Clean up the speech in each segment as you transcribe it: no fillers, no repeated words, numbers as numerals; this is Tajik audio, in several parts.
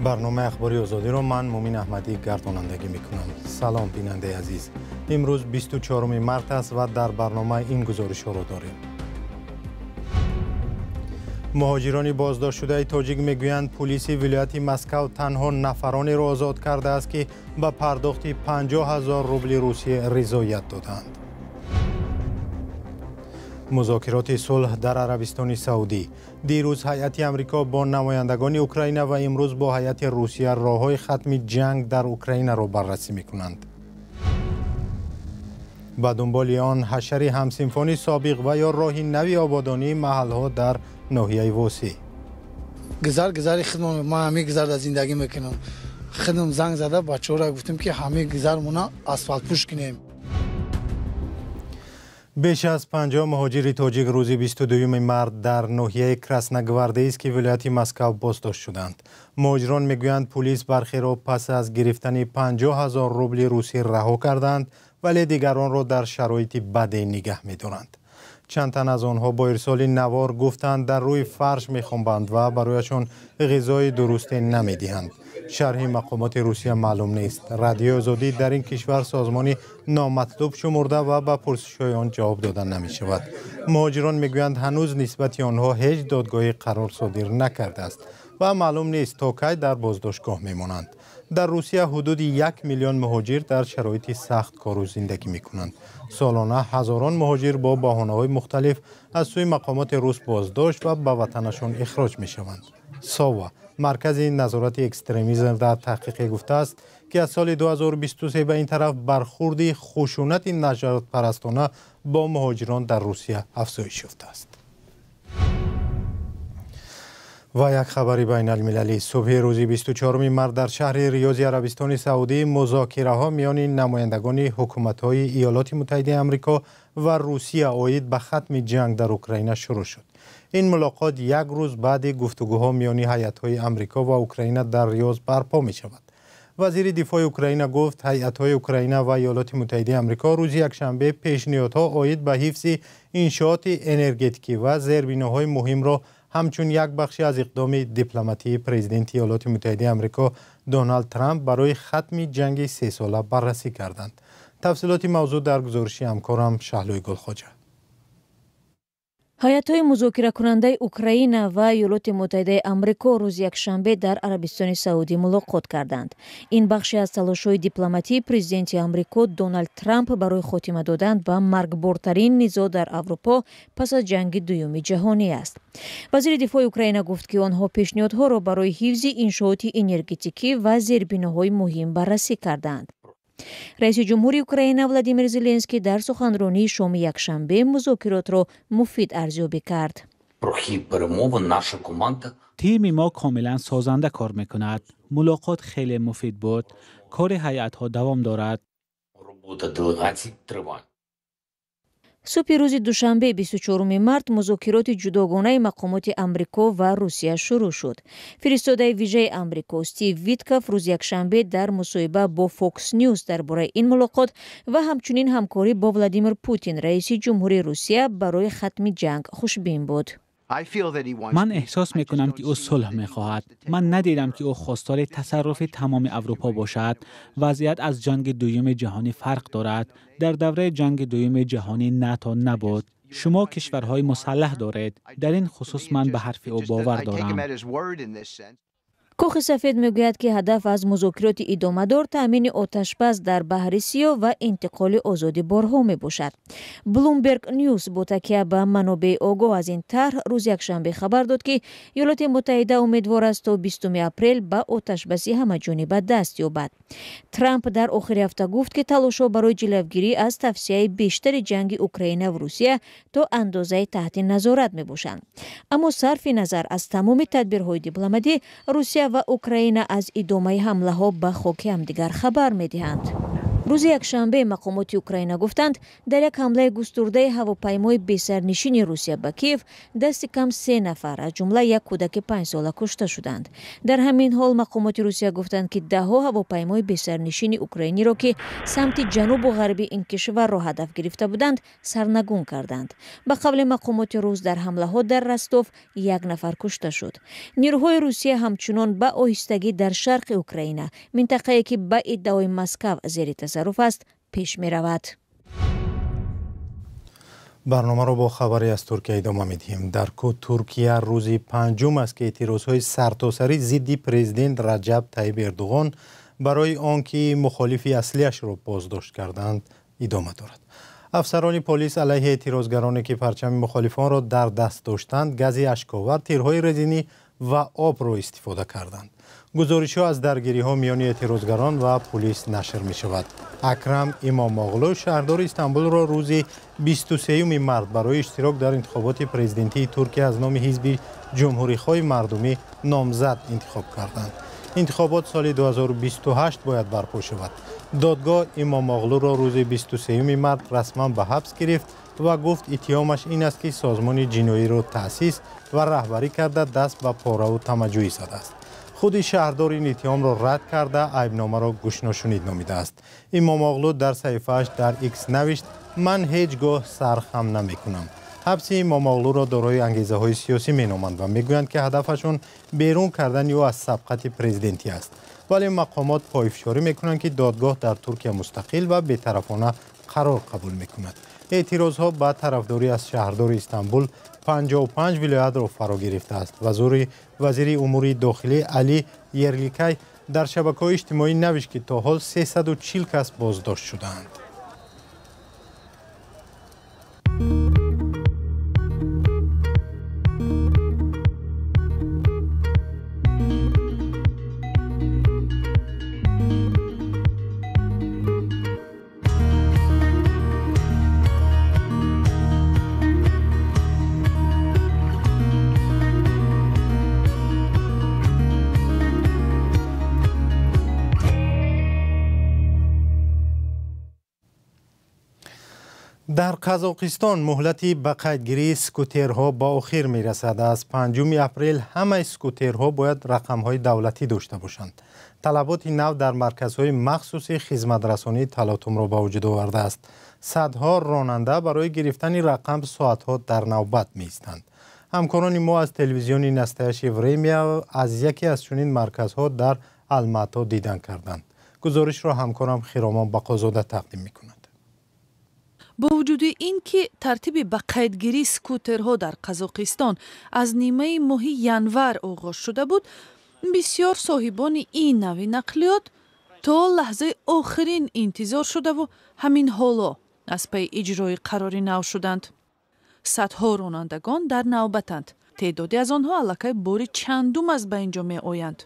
Барномаи Ахбори Озодиро ман, Мумин Аҳмадӣ, гардонандагӣ мекунам. Салом, бинандаи азиз. Имрӯз 24 март аст ва дар барнома ин гузоришҳоро дорем. Муҳоҷирони боздоштшудаи тоҷик мегӯянд, пулиси вилояти Москав танҳо нафаронеро озод кардааст, ки ба пардохти 50 ҳазор рубли русия ризоят доданд. Музокироти сулҳ дар Арабистони Саудӣ. Дирӯз ҳайати Амрико бо намояндагони Украина ва имрӯз бо ҳайати Русия роҳҳои хатми ҷанг дар Украинаро баррасӣ мекунанд. Ба дунболи он ҳашари ҳамсинфони собиқ ва ё роҳи нави ободонии маҳалҳо дар ноҳияи Восеъ. Гузар гузари хидмат, ман ҳамин гузар дар зиндагӣ мекунам. Хидм занг зада бачаҳоро гуфтем, ки ҳамин гузармона асфалтпӯш кунем. Беш аз 50 муҳоҷири тоҷик рӯзи 22 март дар ноҳияи Красногвардейски вилояти Москав боздошт шуданд. Муҳоҷирон мегӯянд, пулис бархеро пас аз гирифтани 50 ҳазор рубли русӣ раҳо карданд, вале дигаронро дар шароити баде нигаҳ медоранд. Чанд тан аз онҳо бо ирсоли навор гуфтанд, дар рӯи фарш мехобанд ва барояшон ғизои дурусте намедиҳанд. Шарҳи мақомоти Русия маълум нест. Радиои Озодӣ дар ин кишвар созмони номатлуб шумурда ва ба пурсишҳои он ҷавоб дода намешавад. Муҳоҷирон мегӯянд, ҳанӯз нисбати онҳо ҳеҷ додгоҳӣ қарор содир накардааст ва маълум нест, то кай дар боздоштгоҳ мемонанд. Дар Русия ҳудуди 1 миллион муҳоҷир дар шароити сахт кору зиндагӣ мекунанд. Солона ҳазорон муҳоҷир бо баҳонаҳои мухталиф аз сӯи мақомоти рус боздошт ва ба ватанашон ихроҷ мешаванд. СОВА, маркази назорати экстремизм, дар таҳқиқе гуфтааст, ки аз соли 2023 ба ин тараф бархурди хушунати нажодпарастона бо муҳоҷирон дар Русия афзоиш ёфтааст. Ва як хабари байналмилалӣ. Субҳи рӯзи 24 март дар шаҳри Риёзи Арабистони Саудӣ музокираҳо миёни намояндагони ҳукуматҳои Иёлоти Муттаҳидаи Амрико ва Русия оид ба хатми ҷанг дар Украина шурӯъ шуд. Ин мулоқот як рӯз баъди гуфтугӯҳо миёни ҳайатҳои Амрико ва Украина дар Риёз барпо мешавад. Вазири дифои Украина гуфт, ҳайатҳои Украина ва Иёлоти Муттаҳидаи Амрико рӯзи якшанбе пешниҳодҳо оид ба ҳифзи иншооти энергетикӣ ва зербиноҳои муҳимро ҳамчун як бахши аз иқдоми дипломатии президенти Иёлоти Муттаҳидаи Амрико Доналд Трамп барои хатми ҷанги сесола баррасӣ карданд. Тафсилоти мавзӯъ дар гузориши ҳамкорам Шаҳлои Гулхоҷа. Ҳайатҳои музокиракунандаи Украина ва Иёлоти Муттаҳидаи Амрико рӯзи якшанбе дар Арабистони Саудӣ мулоқот карданд. Ин бахше аз талошҳои дипломатии президенти Амрико Доналд Трамп барои хотима додан ба маргбортарин низоъ дар Аврупо пас аз Ҷанги Дуюми Ҷаҳонӣ аст. Вазири дифои Украина гуфт, ки онҳо пешниҳодҳоро барои ҳифзи иншооти энергетикӣ ва зербиноҳои муҳим баррасӣ карданд. Раиси ҷумҳури Украина Владимир Зеленский дар суханронии шоми якшанбе музокиротро муфид арзёбӣ кард. Тими мо комилан созанда кор мекунад. Мулоқот хеле муфид буд. Кори ҳайатҳо давом дорад. Субҳи рӯзи душанбе, 24 март, музокироти ҷудогонаи мақомоти Амрико ва Русия шурӯъ шуд. Фиристодаи вижаи Амрико Стив Витков рӯзи якшанбе дар мусоҳиба бо Фокс Нюс дар бораи ин мулоқот ва ҳамчунин ҳамкорӣ бо Владимир Путин, раиси ҷумҳури Русия, барои хатми ҷанг хушбин буд. Ман эҳсос мекунам, ки ӯ сулҳ мехоҳад. Ман надидам, ки ӯ хостори тасарруфи тамоми Аврупо бошад. Вазъият аз Ҷанги Дуюми Ҷаҳонӣ фарқ дорад. Дар давраи Ҷанги Дуюми Ҷаҳонӣ НАТО набуд. Шумо кишварҳои мусаллаҳ доред. Дар ин хусус ман ба ҳарфи ӯ бовар дорам. Кохи Сафед мегӯяд, ки ҳадаф аз музокироти идомадор таъмини оташбас дар Баҳри Сиёҳ ва интиқоли озоди борҳо мебошад. Блумберг Нюс бо такя ба манобеи огоҳ аз ин тарҳ рӯзи якшанбе хабар дод, ки Иёлоти Муттаҳида умедвор аст, то 20 апрел ба оташбаси ҳамаҷониба даст ёбад. Трамп дар охири ҳафта гуфт, ки талошҳо барои ҷилавгирӣ аз тавсеаи бештари ҷанги Украина ва Русия то андозаи таҳти назорат мебошанд. Аммо сарфи назар аз тамоми тадбирҳои дипломатӣ, Русия ва Украина аз идомаи ҳамлаҳо ба хоки ҳамдигар хабар медиҳанд. Рӯзи якшанбе мақомоти Украина гуфтанд, дар як ҳамлаи густурдаи ҳавопаймои бесарнишини Русия ба Киев дасти кам 3 нафар, аз ҷумла як кӯдаки 5-сола кушта шуданд. Дар ҳамин ҳол мақомоти Русия гуфтанд, ки даҳҳо ҳавопаймои бесарнишини украиниро, ки самти ҷанубу ғарби ин кишварро ҳадаф гирифта буданд, сарнагун карданд. Ба қавли мақомоти рус, дар ҳамлаҳо дар Ростов 1 нафар кушта шуд. Нирӯҳои Русия ҳамчунон ба оҳистагӣ дар шарқи Украина, минтақае ки ба иддаои Москав зери тасарруф аст, пеш меравад. Барномаро бо хабаре аз Туркия идома медиҳем. Дар Туркия рӯзи панҷум аст, ки эътирозҳои сартосарӣ зидди президент Раҷаб Тайиб Эрдуғон барои он ки мухолифи аслиашро боздошт карданд идома дорад. Афсарони полис алайҳи эътирозгароне, ки парчами мухолифонро дар даст доштанд, гази ашковар, тирҳои резинӣ ва обро истифода карданд. Гузоришҳо аз даргириҳо миёни эътирозгарон ва полис нашр мешавад. Акрам Имомоғлу шаҳрдори Истанбулро рӯзи 23 март барои иштирок дар интихоботи президентии Туркия аз номи ҳизби Ҷумҳурихоҳи мардумӣ номзад интихоб карданд. Интихобот соли 2028 бояд барпо шавад. Додгоҳ Имомоғлуро рӯзи 23 март расман ба ҳабс гирифт ва гуфт, иттиҳомаш ин аст, ки созмони ҷиноиро таъсис ва раҳбарӣ карда даст ба пораву тамаҷӯӣ задааст. Худи шаҳрдор ин иттиҳомро рад карда, айбномаро гӯшношунид номидааст. Имомоғлу дар саҳифааш дар Икс навишт: ман ҳеҷ гоҳ сар хам намекунам. Ҳабси Имомоғлуро дорои ангезаҳои сиёсӣ меноманд ва мегӯянд, ки ҳадафашон берун кардани ӯ аз сабқати президентӣ аст. Вале мақомот поифшорӣ мекунанд, ки додгоҳ дар Туркия мустақил ва бетарафона қарор қабул мекунад. Эътирозҳо ба тарафдорӣ аз шаҳрдори Истанбул 55 вилоятро фаро гирифтааст. Вазири умури дохилӣ Али Ерликай дар шабакаҳои иҷтимоӣ навишт, ки то ҳол 340 кас боздошт шудаанд. Дар Қазоқистон муҳлати ба қайдгирии скутерҳо ба охир мерасад. Аз 5 апрел ҳамаи скутерҳо бояд рақамҳои давлатӣ дошта бошанд. Талаботи нав дар марказҳои махсуси хизматрасонии талотумро ба вуҷуд овардааст. Садҳо ронанда барои гирифтани рақам соатҳо дар навбат меистанд. Ҳамкорони мо аз телевизиони Настоящее время аз яке аз чунин марказҳо дар Алмато дидан карданд. Гузоришро ҳамкорам Хиромон Бақозода тақдим мекунад. Бо вуҷуди ин ки тартиби ба қайдгирии скутерҳо дар Қазоқистон аз нимаи моҳи январ оғоз шуда буд, бисёр соҳибони ин нави нақлиёт то лаҳзаи охирин интизор шудаву ҳамин ҳоло аз пайи иҷрои қарори нав шуданд. Садҳо ронандагон дар навбатанд. Теъдоде аз онҳо аллакай бори чандум аз ба ин ҷо меоянд.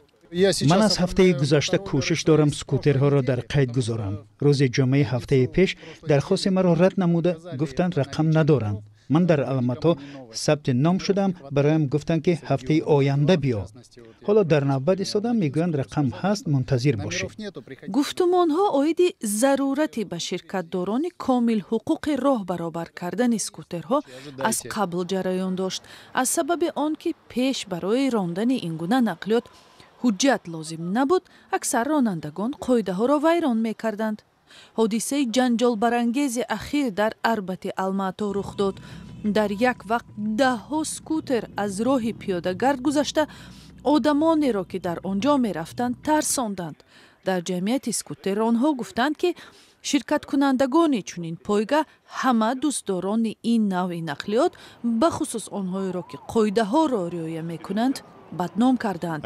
Ман аз ҳафтаи гузашта кӯшиш дорам скутерҳоро дар қайд гузорам. Рӯзи ҷумъаи ҳафтаи пеш дархости маро рад намуда, гуфтанд рақам надоранд. Ман дар Алмато сабти ном шудам, бароям гуфтанд, ки ҳафтаи оянда биё. Ҳоло дар навбат истодам, мегӯянд рақам ҳаст, мунтазир бошед. Гуфтумонҳо оиди зарурати ба ширкатдорони комилҳуқуқи роҳ баробар кардани скутерҳо аз қабл ҷараён дошт, аз сабаби он ки пеш барои рондани ин гуна нақлиёт ҳуҷҷат лозим набуд, аксар ронандагон қоидаҳоро вайрон мекарданд. Ҳодисаи ҷанҷолбарангези ахир дар Арбати Алмато рух дод. Дар як вақт даҳҳо скутер аз роҳи пиёдагард гузашта одамонеро, ки дар он ҷо мерафтанд, тарсонданд. Дар ҷамъияти скутерронҳо гуфтанд, ки ширкаткунандагони чунин пойга ҳама дӯстдорони ин навъи нақлиёт, бахусус онҳоеро, ки қоидаҳоро риоя мекунанд, бадном карданд.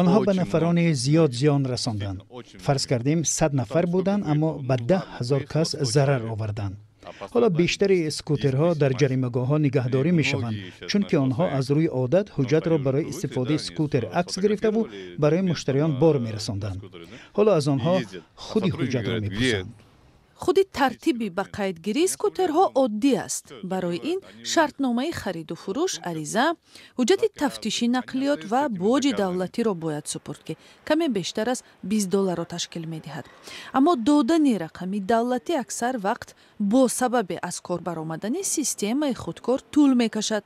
Онҳо ба нафарони зиёд зиён расонданд. Фарз кардем, 100 нафар буданд, аммо ба 10 000 кас зарар оварданд. Ҳоло бештари скутерҳо дар ҷаримагоҳҳо нигаҳдорӣ мешаванд, чунки онҳо аз рӯи одат ҳуҷҷатро барои истифодаи скутер акс гирифтаву барои муштариён бор мерасонданд. Ҳоло аз онҳо худи ҳуҷҷатро мепурсанд. Худи тартиби ба қайдгирии скутерҳо оддӣ аст. Барои ин шартномаи хариду фурӯш, ариза, ҳуҷҷати тафтиши нақлиёт ва боҷи давлатиро бояд супурд, ки каме бештар аз 20 долларро ташкил медиҳад. Аммо додани рақами давлатӣ аксар вақт бо сабаби аз кор баромадани системаи худкор тӯл мекашад.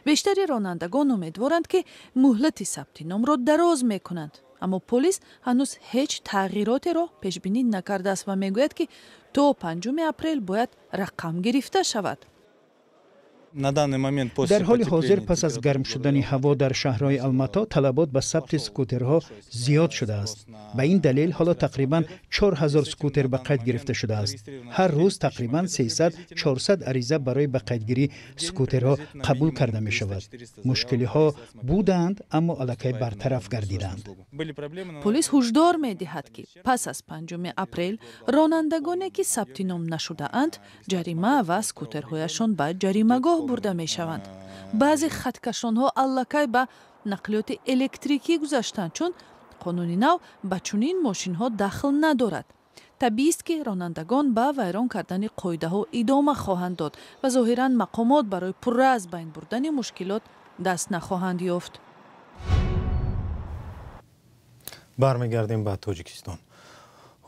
Бештари ронандагон умедворанд, ки муҳлати сабти номро дароз мекунанд, аммо полис ҳанӯз ҳеҷ тағйиротеро пешбинӣ накардааст ва мегӯяд, ки то 5 апрел бояд рақам гирифта шавад. Дар ҳоли ҳозир, пас аз гарм шудани ҳаво дар шаҳрҳои Алмато, талабот ба сабти скутерҳо зиёд шудааст. Ба ин далел ҳоло тақрибан 4000 скутер ба қайд гирифта шудааст. Ҳар рӯз тақрибан 300-400 ариза барои ба қайдгирии скутерҳо қабул карда мешавад. Мушкилиҳо буданд, аммо аллакай бартараф гардиданд. Полис ҳушдор медиҳад, ки пас аз 5 апрел ронандагоне, ки сабти ном нашудаанд, ҷарима ва скутерҳояшон ба ҷаримагоҳ бурда мешаванд. Баъзе хаткашонҳо аллакай ба нақлиёти электрикӣ гузаштанд, чун қонуни нав ба чунин мошинҳо дахл надорад. Табиист, ки ронандагон ба вайрон кардани қоидаҳо идома хоҳанд дод ва зоҳиран мақомот барои пурра аз байн бурдани мушкилот даст нахоҳанд ёфт. Бармегардем ба Тоҷикистон.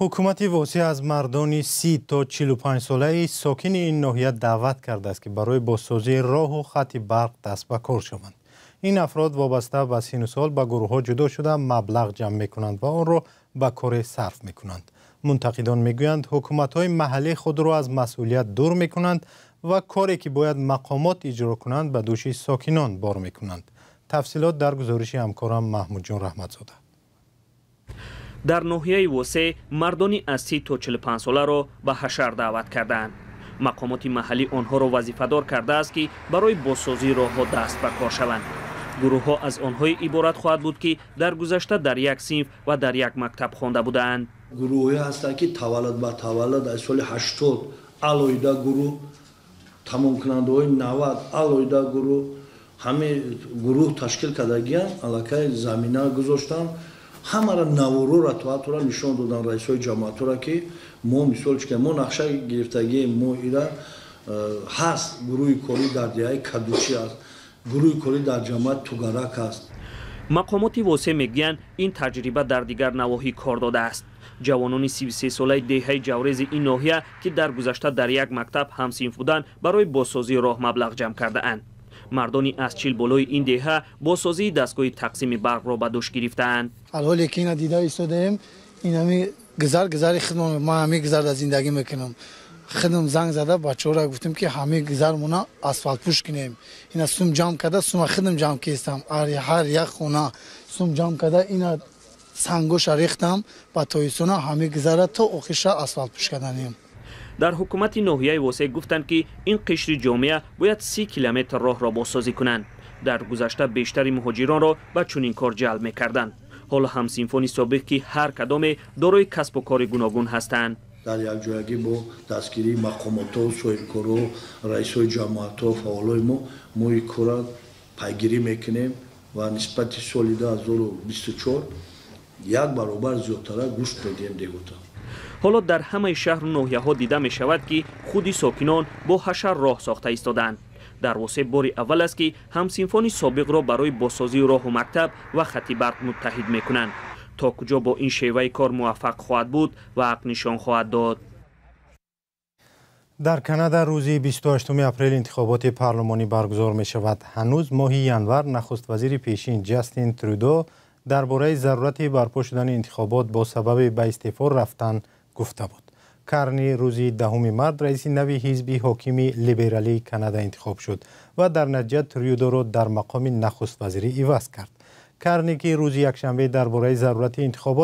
Ҳукумати Восеъ аз мардони 30 то 45 солаи сокини ин ноҳия даъват кардааст, ки барои бозсозии роҳу хати барқ даст ба кор шаванд. Ин афрод вобаста ба сину сол ба гурӯҳҳо ҷудо шуда, маблағ ҷамъ мекунанд ва онро ба коре сарф мекунанд. Мунтақидон мегӯянд, ҳукуматҳои маҳаллӣ худро аз масъулият дур мекунанд ва коре ки бояд мақомот иҷро кунанд, ба дӯши сокинон бор мекунанд. Тафсилот дар гузориши ҳамкорам Маҳмудҷон Раҳматзода. Дар ноҳияи Восеъ мардони аз 30 то 45 соларо ба ҳашар даъват кардаанд. Мақомоти маҳаллӣ онҳоро вазифадор кардааст, ки барои бозсозии роҳҳо даст ба кор шаванд. Гурӯҳҳо аз онҳое иборат хоҳад буд, ки дар гузашта дар як синф ва дар як мактаб хонда будаанд. Гурӯҳҳое ҳастанд, ки таваллуд ба таваллуд аз соли 80 алоҳида гурӯҳ, тамомкунандаҳои 90 алоҳида гурӯҳ, ҳамин гурӯҳ ташкил кардагиянд, аллакай замина гузоштанд, ҳамара наворора туатора нишон додан раисҳои ҷамоатора, ки мо мисол чӣ мо нақша гирифтагием, мо ира ҳаст гурӯҳи корӣ дар деҳаи Кадучӣ аст, гурӯҳи корӣ дар ҷамоат Тугарак аст. Мақомоти Восеъ мегӯянд, ин таҷриба дар дигар навоҳӣ кор додааст. Ҷавонони 33-солаи деҳаи Ҷаврези ин ноҳия, ки дар гузашта дар як мактаб ҳамсинф буданд, барои бозсозии роҳ маблағ ҷамъ кардаанд. Мардони аз 40 болои ин деҳа бозсозии дастгоҳи тақсими барқро ба дӯш гирифтаанд. Ҳоле ки ина дида истодаем, ин ҳами гузар гузари худмон, ман ҳами гузар дар зиндагӣ мекунам. Худам занг зада бачаҳоро гуфтем, ки ҳами гузармона асфалтпӯш кунем. Ина сум ҷамъ карда, сума худам ҷамъ кистам. Ҳар як хона сум ҷамъ карда, ина сангоша рехтам ба тоистона, ҳами гузара то охирша асфалтпӯш карданем. Дар ҳукумати ноҳияи Восеъ гуфтанд, ки ин қишри ҷомеа бояд 30 километр роҳро бозсозӣ кунанд. Дар гузашта бештари муҳоҷиронро ба чунин кор ҷалб мекарданд. Ҳоло ҳамсинфони собиқ, ки ҳар кадоме дорои касбу кори гуногун ҳастанд, дар якҷоягӣ бо дастгирии мақомотҳо, соҳибкорҳо, раисҳои ҷамоатҳо, фаъолои мо ин корро пайгирӣ мекунем ва нисбати соли 2024 як баробар зиёдтара гӯшт медиҳем деҳота. Ҳоло дар ҳамаи шаҳру ноҳияҳо дида мешавад, ки худи сокинон бо ҳашар роҳ сохта истодаанд. Дар Восеъ бори аввал аст, ки ҳамсинфони собиқро барои бозсозии роҳу мактаб ва хати барқ муттаҳид мекунанд. То куҷо бо ин шеваи кор муваффақ хоҳад буд, вақт нишон хоҳад дод. Дар Канада рӯзи 28 апрел интихоботи парлумонӣ баргузор мешавад. Ҳанӯз моҳи январ нахуствазири пешин Ҷастин Трюдо дар бораи зарурати барпо шудани интихобот бо сабаби ба истеъфо рафтан гуфта буд. Карни рӯзи 10 март раиси нави ҳизби ҳокими либералии Канада интихоб шуд ва дар натиҷа Трюдоро дар мақоми нахуствазирӣ иваз кард. Карни, ки рӯзи якшанбе дар бораи зарурати интихобот